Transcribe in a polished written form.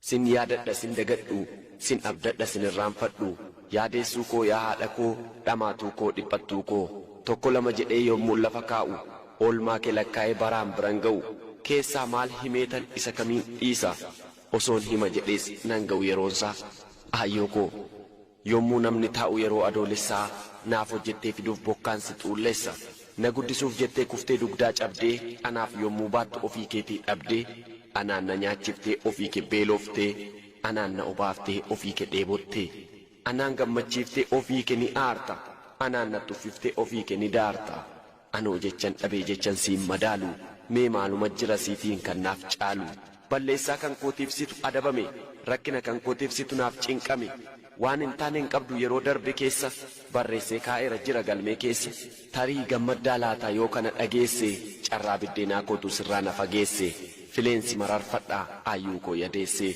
Sin yaadadha sin dagadhu, sin abdadha sin irraanfadhu. Yaadeessuu koo yaa haadha koo, dhamaatuu koo dhiphattuu koo. Tokko lama jedhee yommuun lafa kaa'u, oolmaa kee lakkaa'ee baraan biran ga'u. Keessaa maal himeetan isa kamiin dhiisa? Osoon hima jedhees nan ga'u yeroonsaa. Aayyoo koo! Yommuu namni taa'u yeroo adoolessaa, naaf hojjettee fiduuf bokkaan si xuullessa. Na guddisuuf jettee kuftee dugdaa cabdee, anaaf yommuu baattu ofii keetii dhabdee, anaan na nyaachiftee ofii kee beeloftee, anaan na obaaftee ofii kee dheebottee. Anaan gammachiiftee ofii kee ni aarta, anaan na tuffiftee ofii kee ni daarta. Anoo jechan dhabee jechan siin madaalu, mee maaluma jira siitiin kan naaf caalu. Balleessaa kan kootiif situ adabame, rakkina kan kootiif situ naaf cinqame. Waan hin taane hin qabdu yeroo darbe keessa, barreessee kaa'eera jira galmee keessa. Tarii gammaddaa laata yoo kana dhageesse, carraa biddeenaa kootu sirraa na fageesse. Fileen si mararfadha aayyuu koo yadeesse.